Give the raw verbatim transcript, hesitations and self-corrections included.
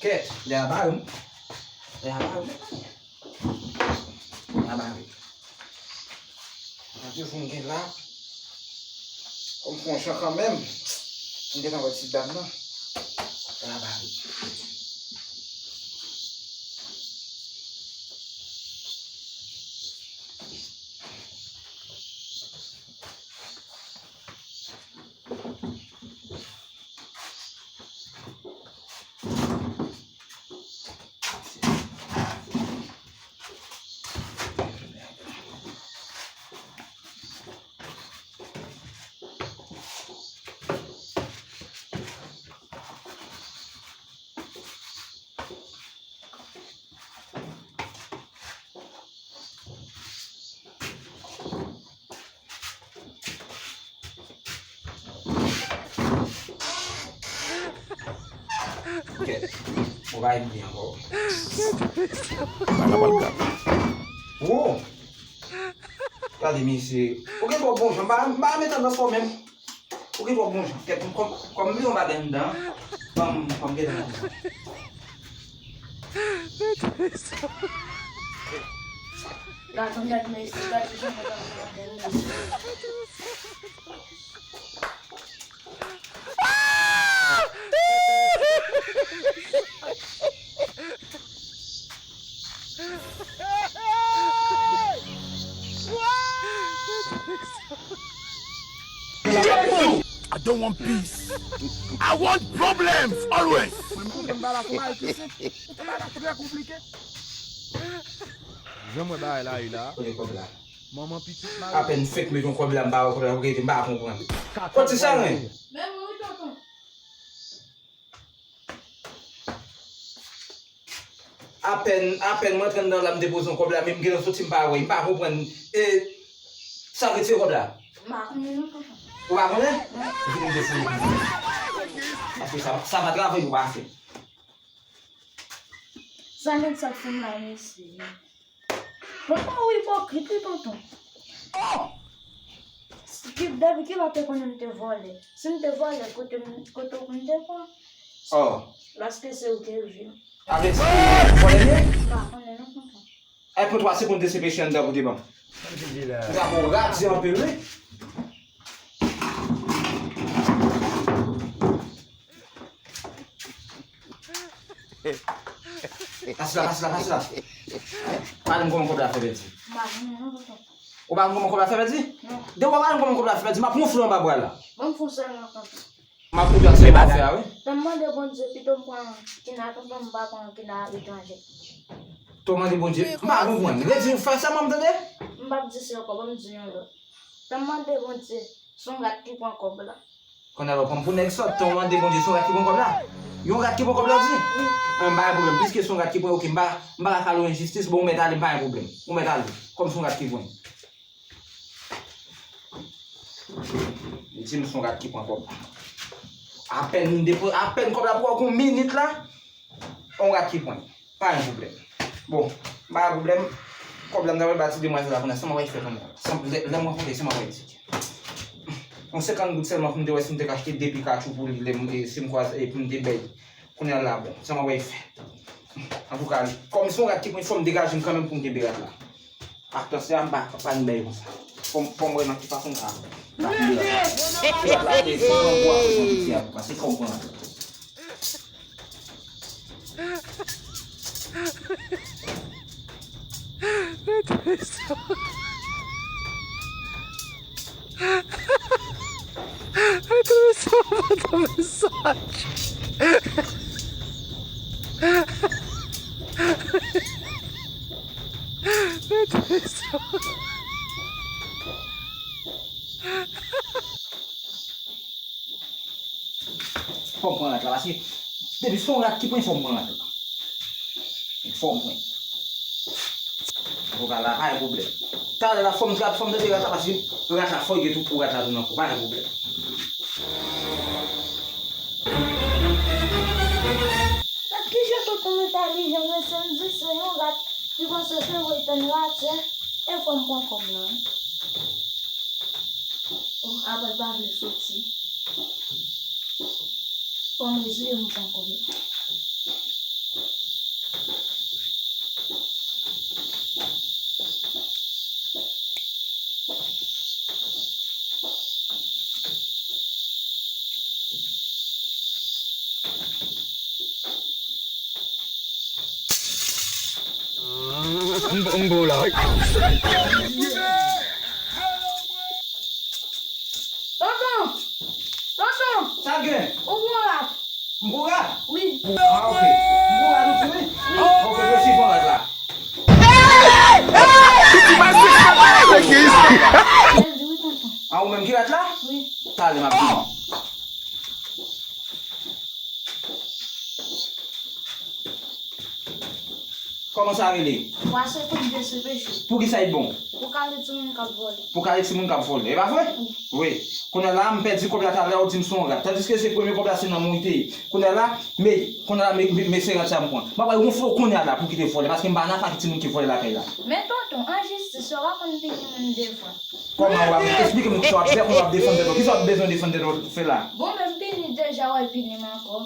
Kèt, lè a bare m. Lè a bare m. Lè a bare m. Gade pou m gen la. Fò m pran chan kanmenm. M gentan wè ti dam nan. Lè a bare m. Ok. Ou pa enmi ankò. Bagay la pral grav. Wo! Gade mesye. Ou gen twòp bon jan. M pa, m pa renmen tandans sa w menm. Ou gen twòp bon jan. Kèt, kòm, kòm m gen yon bagay anndan, ban m, ban m gentan nan konsa. Gade yon nèg mesye, gade jan mwen ap fè yon nèg mesye. I don't want peace. I want problems always. Mwen, mwen, mwen, bagay la pou mwen, ki se, bagay la trè konplike. Jan mwen bagay la ye la. Kote kòb la? Manman pitit mari. Apèn fèk met yon kòb la, m pa wè kòb la, m pa konprann. Kot ti sa, ren? Men mwen, wi, tonton. Apèn, apèn mwen antre anndan la, m depoze yon kòb la, men m gentan soti, m pa wè, m pa konprann. E, sa retire kòb la? M pa konnen non, tonton. Ou pa konnen? Non. Vin desann. Paske sa, sa pa travay ou pa fè. Sa nèg sa ap fè m la, mesye. Tonton, ou ipokrit, wi, tonton. Oh! Ki, depi kilè w te konnen m te vòlè? Si m te vòlè, kote m, kote w pou m te pran? Oh. Lòske se ou te jwi. Avèk sa, vòlè m ye? M pa konnen non, tonton. Ay, pran twa segonn de sepeche anndan pou te ban m. Sa m te di la. Ou ta bon radye anpil, wi. Pase la, pase la, pase la. Pale m kòman kòb la fè pèdi. M pa konnen non, tonton. Ou pa konn kòman kòb la fè pèdi? Non. Depi w pa konn kòman kòb la fè pèdi, m ap wonfle anba bra la. Ban m fè w sèl nan tonton. M ap pwodui ak sèl w ap fè a, wi. Tann mande Bondye, pito m pran kina tonton, m pa pran kina etranje. To mande Bondye, m pa konprann. Redi, fè sèlman m tande. M p ap di se ankò, ban m di yon lòt. Tann mande Bondye, se yon rat ki pran kòb la. Kounye a w pran m pou nèg sòt, tann mande Bondye, se yon rat ki pran kòb la. Yon rat ki pran kòb la, w di? Wi. An, m pa gen pwoblèm. Piske se yon rat ki pran, ok, m pa, m pa ka fè l yon enjistis, bon, ou mèt ale, m pa gen pwoblèm. Ou mèt ale, kòm se yon rat ki pran. Li di m se yon rat ki pran kòb la. Apèn m depo-, apèn kòb la pran yon minit la, yon rat ki pran. Pa gen pwoblèm. Bon, pa gen pwoblèm. Kòb la m ta pral ba ti demwazèl la kounye a, sa m ap fè kòm kòb la. Sa m, lè, lè m rankontre, sa m ap di. Yon senkant goud sèlman pou m te wè si m te ka achte de pikachou pou li, lè m, e, si m kwaze, e, pou m te bay. Kounye a la, bon, sa m ap fè. Antouka, kòm se yon rat ki pran, fò m degaje m kanmenm pou m kenbe rat la. Ak tan sa, m pa, pa n bay konsa. Fò m, fò m wè nan ki fason m ka. Fò m pran bwa pou mwen piti a, paske fò m pran. Fò m pran rat la, paske depi se yon rat ki pran, fò m pran rat la. Fò m pran. Antouka la, pa gen pwoblèm. Talè la, fò m trap, fò m tande rat la, paske rat la, fò l gen tou pou rat la tou nan kou, pa gen pwoblèm. Gad kijan tonton entèlijan, mesye, m di se yon rat, li panse se vre tann rat, e fò m pran kòb la. Oh, apre l pa vle soti. Fò m reziye m pran kòb la. M, m bon la, wi. Tonton! Tonton! Sa k gen? Ou bon la? M bon la? Wi. Ah, ok. M bon la tou, wi. Wi. Ok, mèsi, bon la. Piti masisi, papa. Bèl di wi, tonton. Ah, ou menm ki rat la? Wi. Talè m ap vini. Kòman sa rele? Pwason koup de sou peche. Pou ki sa li bon? Pou kale timoun k ap vòlè. Pou kale timoun k ap vòlè. E pa vre? Wi. Wi. Kounye a la, m pèdi kòb la talè, ou di m se yon rat. Tandiske se premye kòb la, se nan men w li te ye. Kounye a la, men, kounye a la, men, men, men se rat sa m pran. M ap al wonfle w kounye a la pou w kite vòlè, paske m pa nan afè ak timoun ki vòlè lakay la. Men tonton, an jistis, ou pa konn pini moun de fwa. Kòman w ap, esplike m kisa w ap fè, kòman w ap defann tèt ou. Kisa w ap bezwen defann tèt ou fè la? Bon, men m pini deja, w al pini m ankò.